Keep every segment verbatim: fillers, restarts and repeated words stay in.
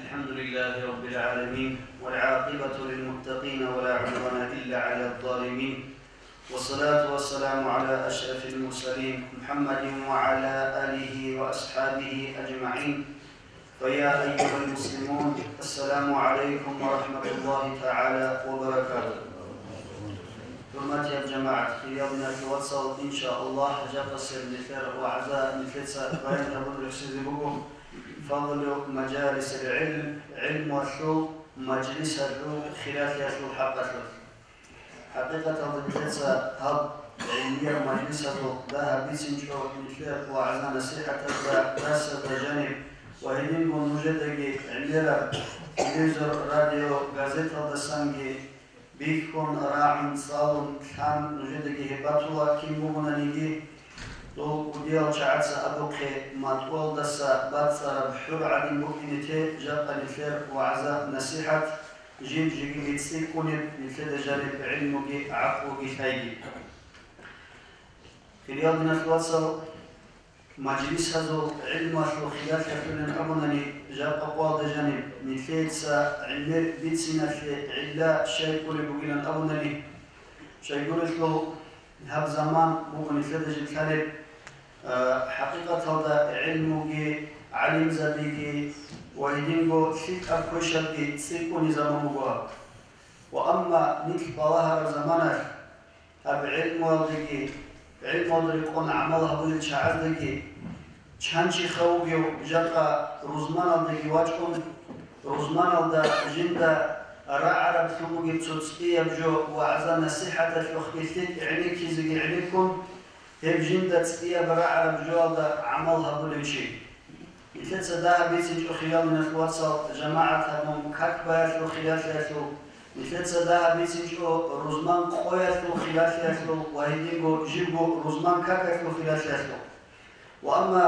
الحمد لله رب العالمين، والعاقبة للمتقين، ولا عدوان إلا على الظالمين، والصلاة والسلام على أشرف المرسلين، محمد وعلى آله وأصحابه أجمعين. فيا أيها المسلمون، السلام عليكم ورحمة الله تعالى وبركاته. ХӀурматиял жамагӀат, хириял диналъул вацал, иншааллагь, жакъасеб нилъер вагӀза нилъеца баян гьабун рехсизе буго. فضل مجالس العلم, гӀилмуялъул мажлисалъул хиралъиялъул хӀакъалъулъ. ХӀакъикъаталда нилъеца гьаб гӀилмиял мажлисалъул дагьаб бицинчӀо нилъер вагӀза-насихӀатазда, дарсазда жаниб ва гьединго нужедаги гӀемераб телевизор, радио, газеталдасанги бихьун, рагӀун, цӀалун, лъан нужедаги гьеб батула, кин бугонаниги, дол кӀудиял чагӀаца абухъе, матӀуялдаса бацӀцӀараб хӀур гӀадин букӀине те жакъа нилъер вагӀза-насихӀат, жиб-жибги цӀикӀкӀунеб, нилъеда жаниб гӀилмуги гӀакълуги лъайги. Хириял диналъул вацал, мажлисазул гӀилмуялъул хиралъиялъулин абунани, жакъа къоялда жаниб нилъеца гӀемер бициналъе гӀилла щай кколеб бугилан абунани, щайгурелъул гьаб заман буго нилъеда жиб лъалеб, а, хӀакъикъаталда гӀилмуги, гӀалимзабиги ва гьединго лъикӀаб квешабги цӀикӀкӀунеб заман буго гьаб. Ва амма нилъ балагьараб заманалъ, гьаб гӀилмуялдеги, гӀилмуялда рекъон гӀамал гьабулел чагӀаздаги, чан чиха вугев жакъа рузманалдаги вачӀун, рузманалда жинда рагӀараблъун бугеб цо цӀияб жо вагӀза-насихӀаталъухъги лъикӀ гӀенеккизеги гӀенеккун, гьеб жинда цӀияб рагӀараб жоялда гӀамал гьабулев чи. Нилъеца дагьаб бицинчӀо, хириял диналъул вацал, жамагӀат гьабун как баялъул хиралъиялъул, нилъеца дагьаб бицинчӀо рузман къоялъул хиралъиялъул ва гьединго живго рузман какалъул хиралъиялъул. Ва амма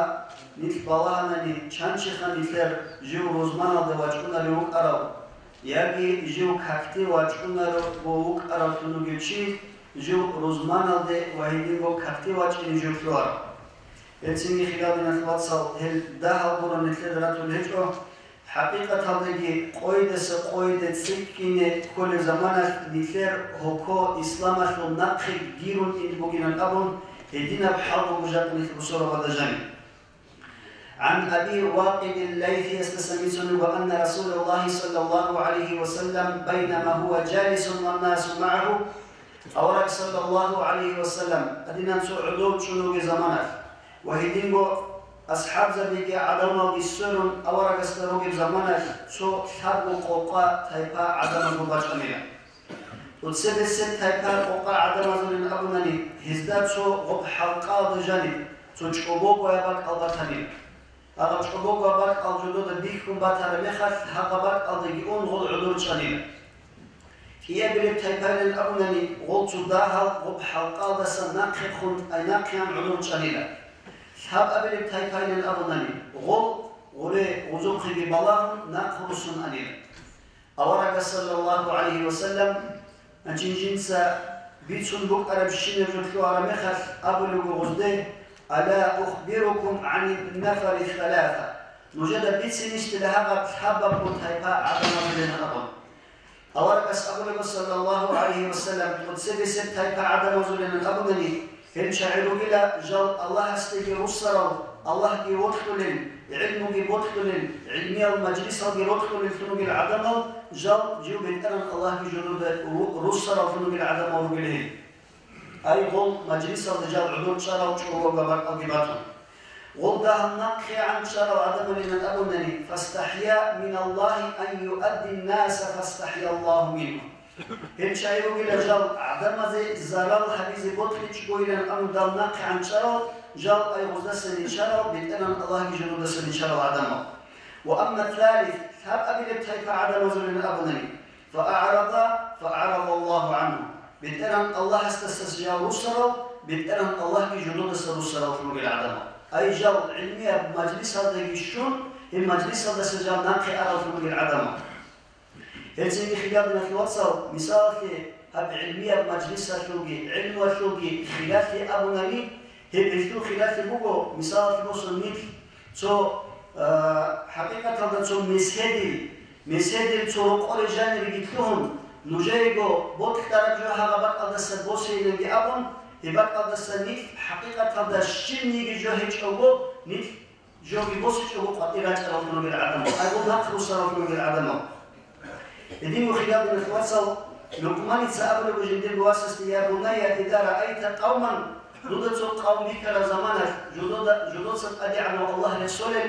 нилъ балагьанани, чан чиха нилъер жив рузманалде вачӀунарев вукӀарав, яги жив какде вачӀунарев вукӀаравлъун вугев чи, жив рузманалде ва гьединго какде вачӀине жив лъугьарав. Гьелцинги, хириял диналъул вацал, гьел дагьал гурони нилъеда ратулел гьечӀо. ХӀакъикъаталдаги къойидаса къойиде цӀикӀкӀине кколеб заманалъ нилъер гьоко исламалъул нахъе гирун ин бугилан абун, гьединаб хӀал буго жакъа нилъ бусурбабазда жаниб. عن أبي واقد الليثي أن رسول الله صلى الله عليه وسلم بينما هو جالس والناس معه. Авараг саллаллагьу гӀалайгьи ва саллам, гьадинан цо гӀодов чӀун вугеб заманалъ ва гьединго асхӀабзабиги гӀадамалги сверун аварагасда ругеб заманалъ, цо лъабго къокъа тайпа гӀадамазул бачӀанила. Цебесеб тайпа къокъа гӀадамазулин абунани, гьезда цо гъоб хӀалкъаялда жаниб цо чӀобогояб бакӀал батанила. Гьаб чӀобогояб бакӀал жодода бихьун батараб мехалъ, гьаб бакӀалдаги ун гъол гӀодор чӀанила. КӀиабилеб тайпайилан абунани, гъол цо дагьал гъоб хӀалкъаялдаса нахъехун, ай нахъеян гӀодор чӀанила. Лъабабилеб тайпайилан абунани, гъол гъуре гъозухъеги балагьун нахъ руссун анила. Аварагас, саллаллагьу гӀалайгьи ва саллам, гьанжин жинца бицун букӀарабщинаб жо лъугьараб мехалъ абулеб буго гъозде: «Ала ухбирукум гӀанин нафари саласа?» Нужеда бицинищила гьаб лъабабго тайпа гӀадамазулин абун. Аварагас абулеб буго, саллаллагьу гӀалайгьи ва саллам, цебесеб тайпа гӀадамазулин абунани, гьел чагӀи ругила жал Аллагьасдеги руссарал, Аллагьги вокьулел, гӀилмуги бокьулел, гӀилмиял мажлисалги рокьулеллъун ругел гӀадамал, жал жив БетӀеран Аллагьги жодода ру-, руссараллъун ругел гӀадамал ругел гьел. Ай гъол мажлисалда жал гӀодор чӀарал чӀобогояб бакӀалги батун. Гъол дагьал нахъегӀан чӀарал гӀадамалилан абунани: «ФастахӀя миналлагьи ан юаддин наса, фастахӀяллагьу мингьу». Гьел чагӀи ругила жал гӀадамазе зарал гьабизе бокьичӀогойилан абун дагьал нахъегӀан чӀарал, жал ай гъоздасани чӀарал, БетӀеран Аллагьги жододасани чӀарал гӀадамал. Ва амма салис, лъабабилеб тайпа гӀадамазулин абунани: «Фа аъраза, фа аъразаллагьу гӀангьу». БетӀеран Аллагьасдаса жал руссарал, БетӀеран Аллагьги жододаса руссараллъун ругел гӀадамал. Ай жал гӀилмияб мажлисалдаги щун, гьеб мажлисалдаса жал нахъе араллъун ругел гӀадамал. Гьелцинги, хириял диналъул вацал, мисалалъе, гьаб гӀилмияб мажлисалъулги гӀилмуялъулги хиралъи абунани, гьеб гьелъул хиралъи буго, мисалалъе босун, нилъ цо А, хӀакъикъаталда цо меседил, меседил цо рокъоре жанириги лъугьун, нужеего бокьараб жо гьагъа бакӀалдаса босейиланги абун, гьеб бакӀалдаса нилъ хӀакъикъаталда щибниги жо гьечӀого, нилъ жоги босичӀого къватӀир рачӀарал ругел гӀадамал, айгун нахъ русарал ругел гӀадамал. Гьединго хириял диналъул вацал, Лукъманица абулеб жиндирго васасде: «Я бунайя, иза раайта къавман», дуда цо къавм бихьараб заманалъ, жодода-, жодоца ТӀадегӀанав Аллагь рехсолел,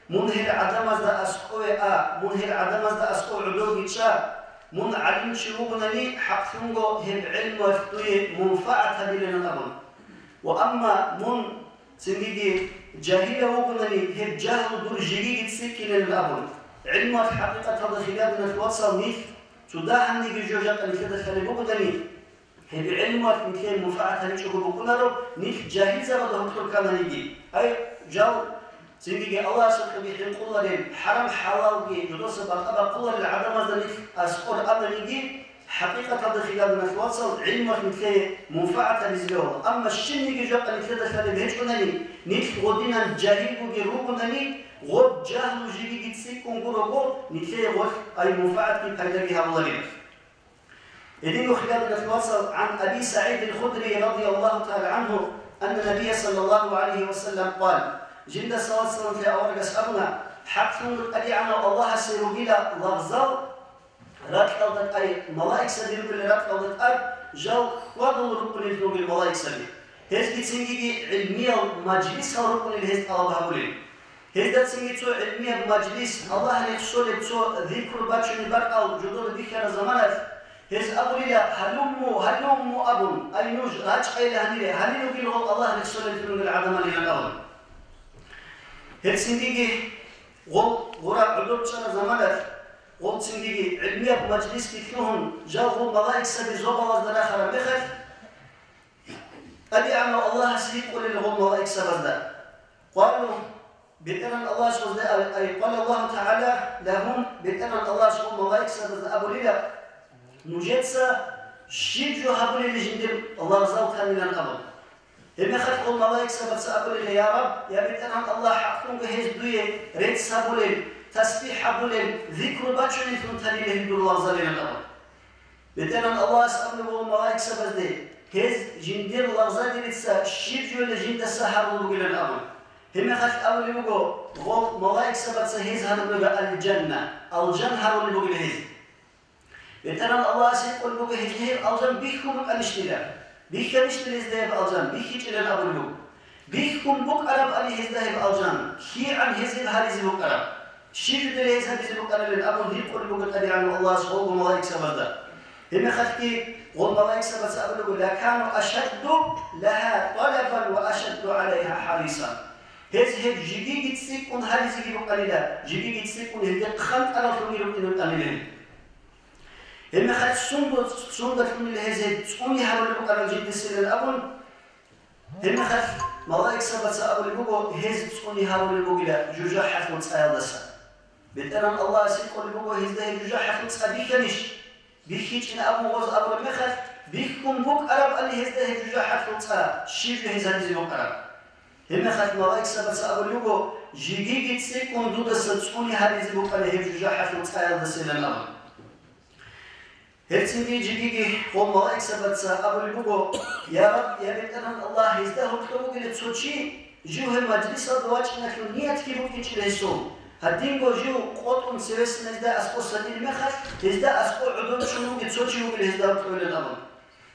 мун гьел гӀадамазда аскӀове а, мун гьел гӀадамазда аскӀов гӀодовги чӀа, мун гӀалимчи вугонани, хӀакълъунго гьеб гӀелмуялъ дуе мунфагӀат гьабилилан абун. Ва амма мун цинги жагьилав вугонани, гьеб жагьлу дур жегиги цӀикӀкӀинилан абун. ГӀилмуялъ хӀакъикъаталда хириял диналъул вацал нилъ цо дагьабниги жо жакъа нилъеда лъалеб бугодани, гьеб гӀилмуялъ нилъее мунфагӀат гьабичӀого букӀунаро, нилъ жагьилзабазда гьоркьор ккананиги. Ай, жал, цинги Аллагьасукьаги хӀинкъуларел, хӀарам-хӀалалги жодоса бакъа бахъуларел гӀадамазда нилъ аскӀор ананиги, хӀакъикъаталда хириял диналъул вацал, гӀилмуялъ нилъее мунфагӀат гьабизе бегьула. Амма щибниги жакъа нилъеда лъалеб гьечӀонани, нилъ гъодинан жагьилгоги ругонани, гъоб жагьлу жибиги цӀикӀкӀун гурого, нилъее гъолъ ай мунфагӀатги пайдаги гьабуларила. Гьединго хириял диналъул вацал, гӀан Аби СагӀид ал-Худри радияллагьу тагӀала гӀангьу, анна Набия саллаллагьу гӀалайгьи ва саллам къала, жинда салат-салам лъе аварагас абуна: «ХӀакълъун ТӀадегӀанав Аллагьасе ругила лагъзал, ракьалда тӀад малаикзаби ругел, ракьалда тӀад жал хьвадул рукӀунел ругел малаикзаби. Гьезги цинги гӀилмиял мажлисал рукӀунел гьез тӀалаб гьабулел. Гьезда цинги цо гӀилмияб мажлис, Аллагь рехсолеб цо зикру бачунеб бакӀал жодода бихьараб заманалъ, гьез абулила: „Гьалумму, гьалумму“, – абун, ай нуж, рачӀайила гьанире, гьанир ругел гъол Аллагь рехсолел ругел гӀадамалилан абун. Гьеб цинги гъол гъура гӀодор чӀараб заманалъ, гъол цинги гӀилмияб мажлисги лъугьун, жал гъол малаикзаби зобалазда рахараб мехалъ, ТӀадегӀанав Аллагьас гьикъулел гъол малаикзабазда: «Къалу», БетӀергьан Аллагьас гъозда, ай, къала Аллагьу ТагӀала лагьум, БетӀергьан Аллагьас гъол малаикзабазда абулила: «Нужеца щиб жо гьабулели жиндир лагъзал танилан?» – абун. Гьебмехалъ гъол малаикзабаца абулила: «Я Рабб, я БетӀергьан Аллагь, хӀакълъунго гьез дуе рецц гьабулел, тасбихӀ гьабулел, зикру бачунеллъун танила гьел дур лагъзалилан», – абун. БетӀергьан Аллагьас абулеб буго малаикзабазде: «Гьез жиндир лагъзадерица щиб жойила жиндаса гьарулеб бугилан», – абун. Гьебмехалъ абулеб буго гъол малаикзабаца гьез гьарулеб алжанна, алжан гьарулеб бугила гьез. БетӀергьан Аллагьас гьикъулеб буго гьезда гьеб алжан бихьун букӀанищила. Бихьанищила гьезда гьеб алжан, бихьичӀилан абулеб буго. Бихьун букӀарабани гьезда гьеб алжан, кигӀан гьез гьеб гьаризе букӀараб, щиб жо дила гьез гьабизе букӀарабилан абун гьикъулеб буго ТӀадегӀанав Аллагьас гъолго малаикзабазда. Гьебмехалъги гъол малаикзабаца абулеб буго: «Лакану ашадду лагьа тӀалабан ва ашадду гӀалайгьа хӀарисан». Гьез гьеб жигиги цӀикӀкӀун гьаризеги букӀанила, жигиги цӀикӀкӀун гьелде хъантӀараллъунги рукӀине рукӀанила гьел. Гьебмехалъ сунго-, сундалъунила гьез гьеб цӀуни гьарулеб букӀарал жиндасилан абун, гьебмехалъ малаикзабаца абулеб буго гьез цӀуни гьарулеб бугила жужахӀалъул цӀаялдаса. БетӀергьан Аллагьас гьикъулеб буго гьезда гьеб жужахӀалъул цӀа бихьанищ? БихьичӀин абун гъоз абураб мехалъ, бихьун букӀарабани гьезда гьеб жужахӀалъул цӀа, щиб жо гьез гьабизе букӀараб? Гьебмехалъ малаикзабаца абулеб буго: «Жигиги цӀикӀкӀун дудаса цӀуни гьаризе букӀана гьеб жужахӀалъул цӀаялдасилан», – абун. Гьелцинги жигиги гъол малаикзабаца абулеб буго: «Я Рабб, я БетӀергьан Аллагь, гьезда гьоркьоб бугила цо чи, жив гьеб мажлисалда вачӀиналъул ниятги букӀинчӀила гьесул. Гьадинго жив къотӀун цевесан гьезда аскӀоса санилеб мехалъ, гьезда аскӀов гӀодов чӀун вугев цо чи вугила гьезда гьоркьовилан», – абун.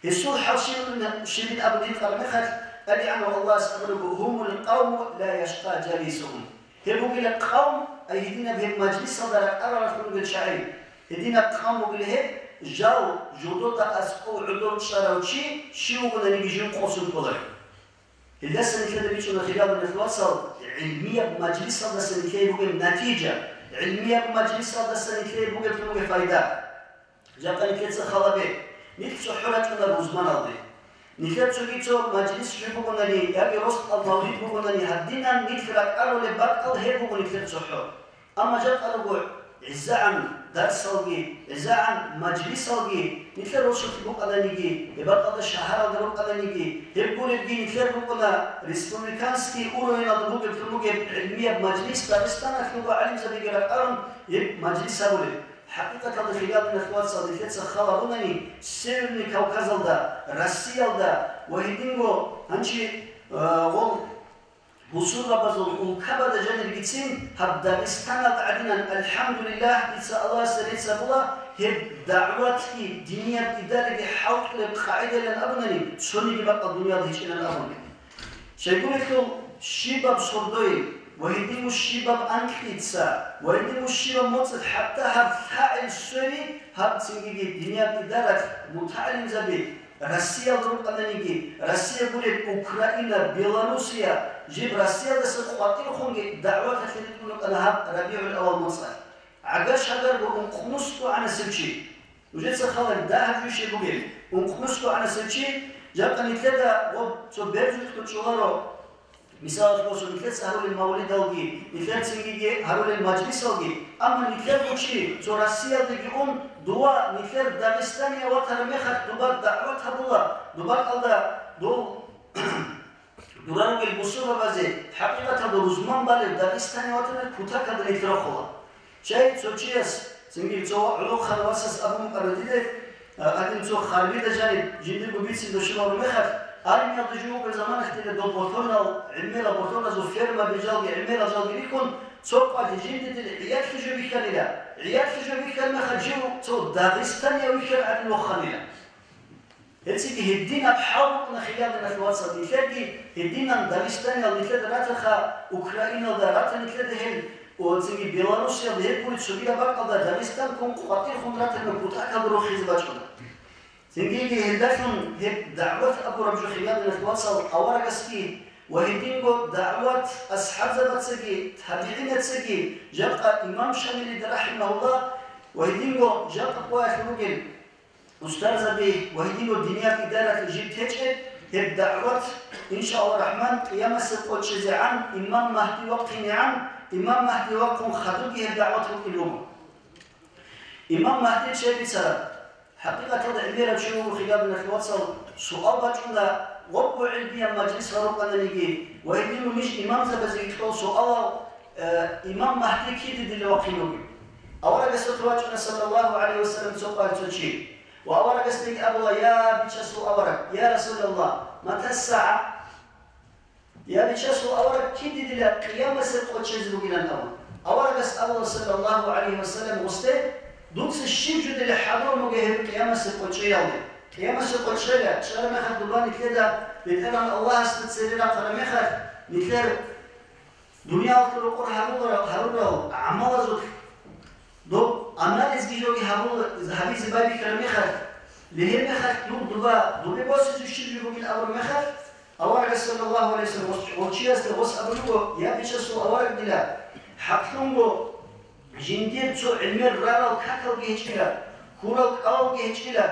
Гьесул хӀал щиб-, щибин абун гьикъараб мехалъ, ТӀадегӀанав Аллагьас абулеб буго: «Гьумул къавму ла яшкъа жалисугьум». Гьеб бугила къавм, ай гьединаб гьеб мажлисалда ракӀараллъун ругел чагӀи. Гьединаб къавм бугила гьеб, жал жодода аскӀов гӀодов чӀарав чи щив вугонаниги жив къосун кколарев. Гьелдаса нилъеда бичӀчӀуна, хириял диналъул вацал, гӀилмияб мажлисалдаса нилъее бугеб натижа, гӀилмияб мажлисалдаса нилъее бугеблъун бугеб пайда. Жакъа нилъеца халабе, нилъ цохӀо рачӀуна рузманалде. Нилъер цоги цо мажлис жо бугонани, яги росдал мавлид бугонани, гьадинан нилъ ракӀарулеб бакӀал гьеб буго нилъер цохӀо. Амма жакъа руго гӀезегӀан дарсалги, гӀезегӀан мажлисалги, нилъер росулъ букӀаданиги, гьеб бакӀалда шагьаралда рукӀаданиги, гьеб гуребги нилъер букӀуна республиканский уровеналда бугеб, бугеб гӀилмияб мажлис, Дагъистаналъул гӀалимзабиги ракӀарун гьеб мажлис гьабулеб. ХӀакъикъаталда, хириял диналъул вацал, нилъеца хал гьабунани, Северный Кавказалда, Россиялда ва гьединго гьанчи, а, гъол бусурбабазул улкабада жаниргицин, гьаб Дагъистаналда гӀадинан, алхӀамдулиллагь, дица Аллагьасе рецц гьабула, гьеб дагӀватги динияб идараги хӀалтӀулеб къагӀидайилан абунани, цониги бакӀал дуниялда гьечӀилан абуни. Щайгурелъул щибаб сордоялъ ва гьединго щибаб анкьица ва гьединго щибаб моцӀалъ, хӀатта гьаб лъагӀел сверги, гьаб цинги динияб идаралъ мутагӀалимзаби, Россиялда рукӀананиги, Россия гуреб, Украина, Белоруссия, жиб Россиялдаса къватӀирхунги дагӀваталъе ритӀун рукӀана гьаб РабигӀул-аввал моцӀалъ. ГӀагар-гӀагарго ункънусго гӀанасев чи. Нужеца хал гьабе, дагьаб жо щиб бугеб, ункънусго гӀанасев чи, жакъа нилъеда гъоб цо берзухъ чӀоларо. Мисалалъе босун, нилъеца гьарулел мавлидалги, нилъер цинги гьарулел мажлисалги, амма нилъер гучи цо Россиялдаги ун, дова нилъер Дагъистание ватараб мехалъ дуба дагӀват гьабула, дуба кӀалда дов дура ругел бусурбабазе хӀакъикъаталда рузман балев Дагъистание ватараб кутакалда нилъ рохула. Щай цо чияс, цинги цо гӀолохъанав васас абун букӀана дида, а, гьадин цо харбида жаниб жиндирго бицин дошуларун мехалъ, армиялда жо вугеб заманалъ дида доб ботонал, гӀемерал ботоназул ферма бижалги гӀемерал жалги рихьун, цо къвалъи жинди дир гӀиятлъи жо бихьанила. ГӀиятлъи жо бихьан мехалъ жив цо Дагъистание вихьан гӀадин воханила. Гьецинги гьединаб хӀал букӀуна, хириял диналъул вацал, нилъерги гьединан Дагъистаниял нилъеда ратаха, Украиналда рата нилъеда гьел, ва цинги Белоруссиялда гьеб гури цогидаб бакӀалда Дагъистан ккун къватӀирхун ратана кутакалда рохизе бачӀуна. Цинги гьелдалъун гьеб дагӀват абураб жо, хириял диналъул вацал, аварагасги ва гьединго дагӀват асхӀабзабацаги, табигӀинацаги, жакъа имам Шамилида рахӀимагьуллагь ва гьединго жакъа къоялъ ругел устарзаби ва гьединго динияб идаралъе жиб течӀеб, гьеб дагӀват, иншааллагь рахӀман, къиямасеб къо чӀезегӀан, имам Магьди вахъинегӀан, имам Магьди вахъун хадубги гьеб дагӀват букӀин буго. Имам Магьди чебицараб. ХӀакъикъаталда гӀемерав чи вуго, хириял диналъул вацал, суал бачӀунеб, гъобго гӀелбияб мажлис гьарукъананиги ва гьединго ниж имамзабазеги кьол суалал, э, имам Магьди кидидила вахъин вугев? Аварагасда вачӀуна, саллаллагьу гӀалайгьи ва саллам, цо къварцо чи. Ва аварагасдаги абула: «Я бичасул авараг, я Расулаллагь, мата сагӀа?» Я бичасул авараг, кидидила къиямасеб къо чӀезе бугилан абун. Аварагас абула, саллаллагьу гӀалайгьи ва саллам, гъосде: «Дуца щиб жо дила хӀадур бугеб гьеб къиямасеб къо чӀеялде? Къиямасеб къо чӀела, чӀараб мехалъ дуба нилъеда БетӀергьан Аллагьасда цере рахъараб мехалъ, нилъер дуниялалъул рокъор гьарурал, гьарурал гӀамалазулъ доб анализги жоги гьабула, гьабизе байбихьараб мехалъ, ле гьеб мехалъ дур дуба, дубе босизе щиб жо бугил абураб мехалъ, аварагас, саллаллагьу гӀалайгьи ва саллам, гъос-, гъов чиясда гъос абулеб буго: Я бичасул авараг дила, хӀакълъунго жиндир цо гӀемер рарал какалги гьечӀила, хьурал кӀалалги гьечӀила,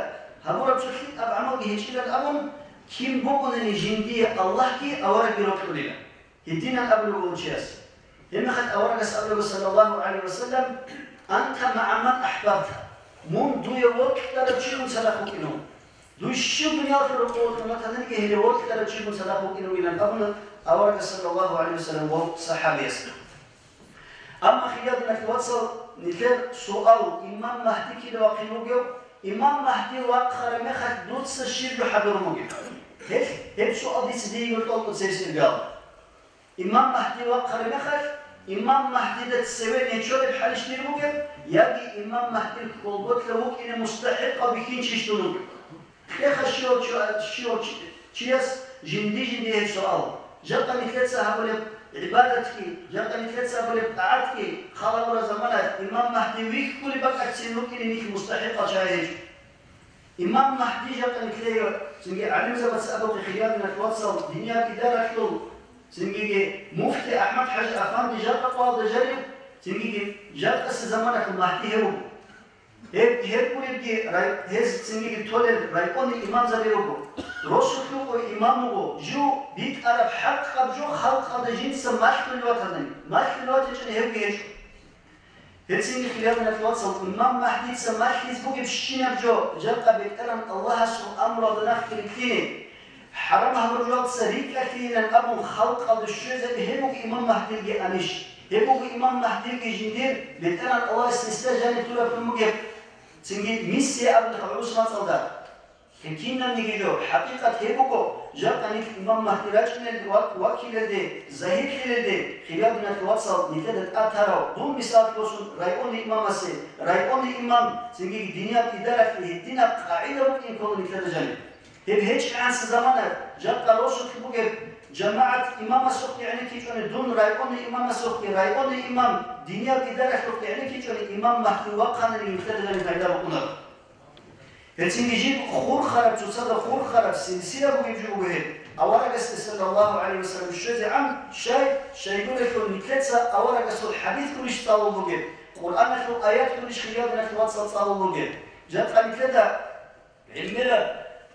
гьабураб цо лъикӀаб гӀамалги гьечӀилан абун, кин бугониги жиндие Аллагьги аварагги рокьулила. Гьединан абулеб буго чияс. Гьебмехалъ аварагас абулеб, саллаллагьу гӀалайгьи ва саллам: «Анта магӀа ман ахӀбабта». Мун дуе вокьарав чи мун цадахъ вукӀине вуго. Дуе щив дуниялалъул рокъов ватананиги, гьеле вокьарав чи мун цадахъ вукӀине вугилан абуна аварагас, саллаллагьу гӀалайгьи ва саллам, ва сахӀабияс. Амма, хириял диналъул вацал, нилъер суал: имам Магьди кида вахъин вугев? Имам Магьди вахъараб мехалъ дуца щиб жо хӀадур бугеб? Гьеб, гьеб суал дица диего кьолеб цебесеб. Имам Магьди вахъараб мехалъ, имам Магьдида цеве нечолеб хӀалищ дир бугеб, яги имам Магьдил хьолболъа вукӀине мустахӀикъав бихьинчищ дун вугев? Кьеха щивав чи-, щивав чи-, чияс жинди-жинди гьеб суал. Жакъа нилъеца гьабулеб гӀибадатги, жакъа нилъеца гьабулеб тӀагӀатги, хал гьабураб заманалъ имам Магьди вихьулеб бакӀалдецин вукӀине нилъ мустахӀикъал чагӀи гьечӀо. Имам Магьди жакъа нилъее, цинги гӀалимзабаца абухъе, хириял диналъул вацал, динияб идаралъул, цинги муфти АхӀмад-хӀажи Афанди жакъа къоялда жанив, цинги жакъасеб заманалъул Магьди гьев вуго. Гьеб, гьеб гуребги рай-, гьез цинги толел райкомил имамзаби руго. Росулъ рукъо имам вуго, жив битӀараб хӀакъаб жо халкъалда жинца малъулев ватани, малъулев ватичӀони гьевги гьечӀо. Гьединги, хириял диналъул вацал, имам Магьдица малъизе бугебщинаб жо, жакъа БетӀергьан Аллагьасул амруялда нахъги рилълъине, хӀарам гьабураб жоялдаса рикӀкӀалъейилан абун халкъалда щвезаби, гьеб буго имам Магьдилги аниш, гьеб буго имам Магьдилги жиндир БетӀергьан Аллагьас нилъеда жаниб лъураблъун бугеб. Цинги миссия абулеб гӀурус мацӀалда. Гьеб кинабниги жо, хӀакъикъат гьеб буго, жакъа нилъ имам Магьди рачӀунелде ва вакилелде, загьирлъилелде, хириял диналъул вацал, нилъеда тӀад тарав, дун мисалалъе босун, районный имамасе, районный имам, цинги диниял идаралъе гьединаб къагӀида букӀин ккола нилъеда жаниб. Гьеб гьечӀебгӀанасеб замана, жакъа росулъ бугеб жамагӀат имамасухъги гӀенеккичӀони, дун районный имамасухъги, районный имам диниял идаралъухъги гӀенеккичӀони, имам Магьди вахъанани нилъеда жаниб пайда букӀунаро. Гьецинги жиб хурхараб, цоцазда хурхараб силсила бугеб жо буго гьеб, аварагасде саллаллагьу гӀалайгьи вассалам щвезегӀан, щай, щайгурелъул нилъеца аварагасул хӀадис гурищ цӀалул бугеб, Къуръаналъул аят гурищ, хириял диналъул вацал, цӀалул бугеб. Жакъа нилъеда гӀемераб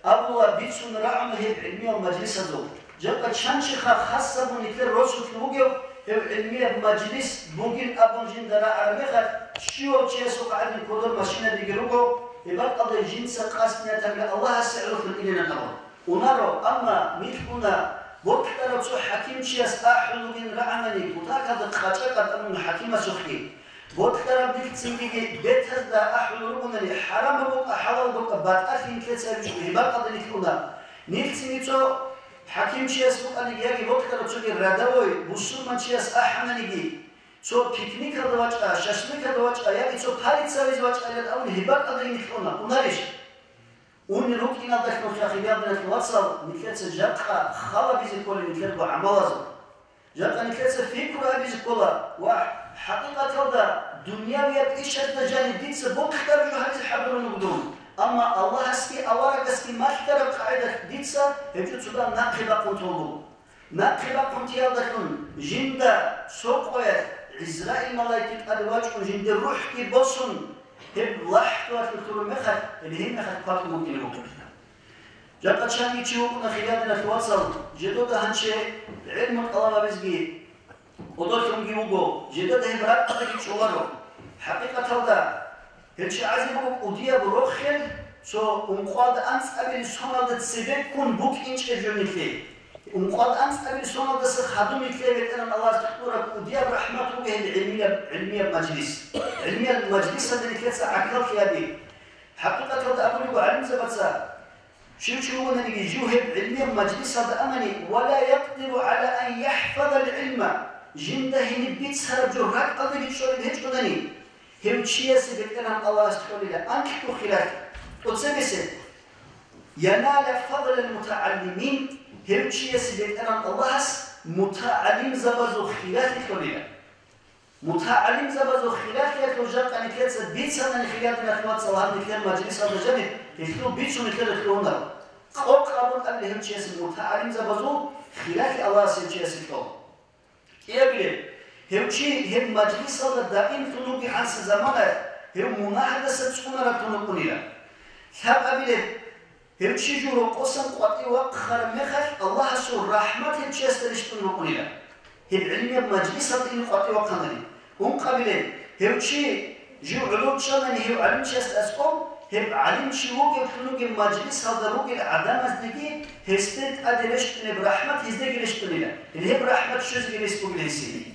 абула бицун рагӀуна гьеб гӀилмиял мажлисазул. Жакъа чан чиха хасабун нилъер росулъ вугев гьев гӀилмияб мажлис бугин абун жинда рагӀараб мехалъ, щивав чиясухъ гӀадин кодор машинабиги руго, гьеб бакӀалда жинца къасд ниятабила Аллагьасе гӀолохъун илинан абун. Унаро, амма нилъ уна, бокьарав цо хӀакимчияс ахӀулугин рагӀанани, кутакалда къачӀа-къатӀанун хӀакимасухъги. Бокьараб нилъ цинги бетазда ахӀулел ругонани, хӀарам букӀа, хӀалал букӀа, батӀалъи нилъеца гьабичӀого, гьеб бакӀалда нилъ уна. Нилъ цинги цо хӀакимчияс букӀаниги яги бокьараб цоги рядовой бусурманчияс ахӀананиги, цо пикникалда вачӀа, шашлыкалда вачӀа яги цо пари цавизе вачӀайилан абун, гьеб бакӀалдаги нилъ уна. Унарищ? Унел рукӀиналдалъун, хириял диналъул вацал, нилъеца жакъа хал гьабизе кколеб нилъерго гӀамалазул. Жакъа нилъеца пикру гьабизе ккола ва хӀакъикъаталда дуниявияб ишазда жаниб дица бокьараб жо гьабизе хӀадурун вуго дун. Амма Аллагьасги аварагасги малъараб къагӀидалъ дица гьеб жо цо дагьаб нахъе бахъун толеб буго. Нахъе бахъун теялдалъун жинда цо къоялъ ГӀизраил малаикги тӀаде вачӀун, жиндир рухӀги босун, гьеб лахӀдуялъул лъураб мехалъ, гьеб гьеб мехалъ кватӀун вукӀине буго. Жакъа чанги чи вукӀуна, хириял диналъул вацал, жидеда гьанже гӀелму тӀалаб гьабизеги кӀодолъунги вуго, жидеда гьеб ракӀалдаги чӀоларо. ХӀакъикъаталда, гьел чагӀазе буго кӀудияб рохел, цо ункъоялда анцӀабилеб соналда цебеккун букӀинчӀеб жо нилъее. Ункъоялда анцӀабилеб соналдаса хадуб нилъее БетӀергьан Аллагьас кьураб кӀудияб рахӀмат буго гьеб гӀилмияб, гӀилмияб мажлис. ГӀилмияб мажлисалда нилъеца гӀахьаллъи гьаби. ХӀакъикъаталда абулеб буго гӀалимзабаца, щив чи вугонаниги, жив гьеб гӀилмияб мажлисалда анани, «ва ла якъдиру гӀала ан яхӀфазал гӀилма», жинда гьениб бицараб жо ракӀалдаги чӀолеб гьечӀонани, гьев чиясе БетӀергьан Аллагьас кьолила анкьго хиралъи, тӀоцебесеб, «янала фадлал мутагӀаллимин», гьев чиясе БетӀергьан Аллагьас мутагӀалимзабазул хиралъи кьолила. МутагӀалимзабазул хиралъиялъул жакъа нилъеца бицанани, хириял диналъул вацал, гьаб нилъер мажлисалда жаниб гьелъул бицун нилъеда лъугьунаро. Къокъ абун абилеб гьев чиясе мутагӀалимзабазул хиралъи Аллагьас гьев чиясе кьола. КӀиабилеб, гьев чи гьеб мажлисалда даимлъун вугебгӀанасеб заманаялъ гьев мунагьалдаса цӀунараблъун вукӀунила. Лъабабилеб, гьев чи жив рокъосан къватӀив вахъараб мехалъ, Аллагьасул рахӀмат гьев чиясда рещтӀун рукӀунила, гьеб гӀилмияб мажлисалда ине къватӀив вахъанани. Ункъабилеб, гьев чи жив гӀоло чӀанани гьев гӀалимчиясда аскӀоб, гьеб гӀалимчи вугевлъун вугеб мажлисалда ругел гӀадамаздеги гьесде тӀаде рещтӀунеб рахӀмат гьездеги рещтӀунила, гьеб рахӀмат щвезеги рес бугила гьесие.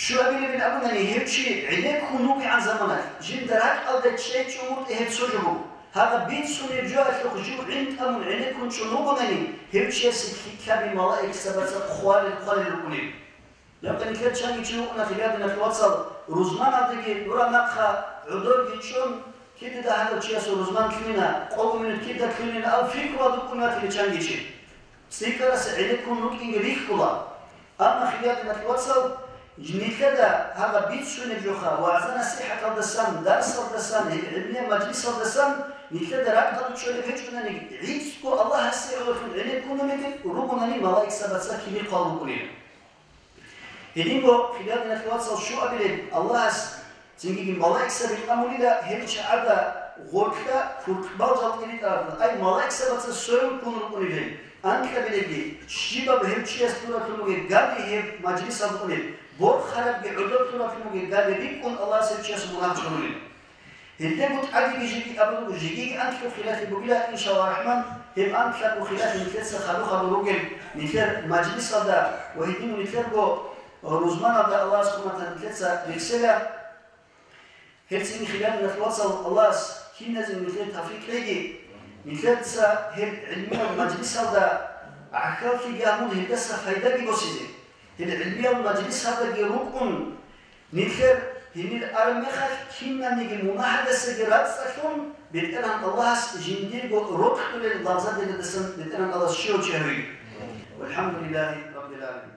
Щуабилебин абунани, гьев чи гӀенеккун вугегӀан заманалъ, жинда ракӀалда чӀечӀо мутӀигӀеб цо жо буго. Гьаб бицунеб жоялъухъ жив гӀин тӀамун гӀенеккун чӀун вугонани, гьев чиясе лъикӀлъаби малаикзабаца хъвалел-хъвалел рукӀунел. Жакъа нилъер чанги чи вукӀуна, хириял диналъул вацал, рузманалдеги гӀураб нахъа гӀодорги чӀун, кидаго гьадав чиясул рузман лъугьина, къого минут кидаго лъугьинин абун пикруялда вукӀун ватила чанги чи. ЦӀикӀкӀарас гӀенеккун рукӀинги рихьула. Амма, хириял диналъул вацал, нилъеда гьаб бицунеб жоха вагӀза-насихӀаталдасан, дарсалдасан, гьеб гӀилмияб мажлисалдасан нилъеда ракӀалда чӀолеб гьечӀонаниги, гӀицӀго Аллагьасе гӀололъун гӀенеккунеб ругонани, малаикзабаца кири хъвал рукӀунила. Гьединго, хириял диналъул вацал, щуабилеб Аллагьас Цинги малаикзаби тӀамулила гьел чагӀазда гъоркьа куркьбал жал тӀиритӀараб, ай, малаикзабаца сверун ккун рукӀунел гьел. Анкьабилебги, щибаб гьев чияс лъураблъун бугеб гали гьеб мажлисалда унеб, Борхарабги гӀодор туралъун бугеб гали рикӀкӀун Аллагьас гьев чияс мунагь гьабулин. Гьелдего тӀадеги жеги абулеб буго, жегиги анкьго хилалъи бугила, иншаллагь рахӀман, гьеб анкьабго хилалъи нилъеца хадур-хадур ругел нилъер мажлисалда ва гьедин нилъерго рузманалда Аллагьас хъуматан нилъеца рехсела. Гьелцин хириял вацал, Аллагьас киназего нилъее тавфикъ кьеги, нилъеца гьел гӀилмиял мажлисалда гӀахьаллъиги гьабун, гьелдаса пайдаги босизе. Гьел гӀилмиял мажлисалдаги рукӀун, нилъер гьенир араб мехалъ кинабниги мунагьалдасаги рацӀцӀалъун, БетӀергьан Аллагьас жиндирго рокьулел лагъзадередасан БетӀергьан Аллагьас щивав чи гьавеги. Валхамдулиллагьи раббил гӀаламин.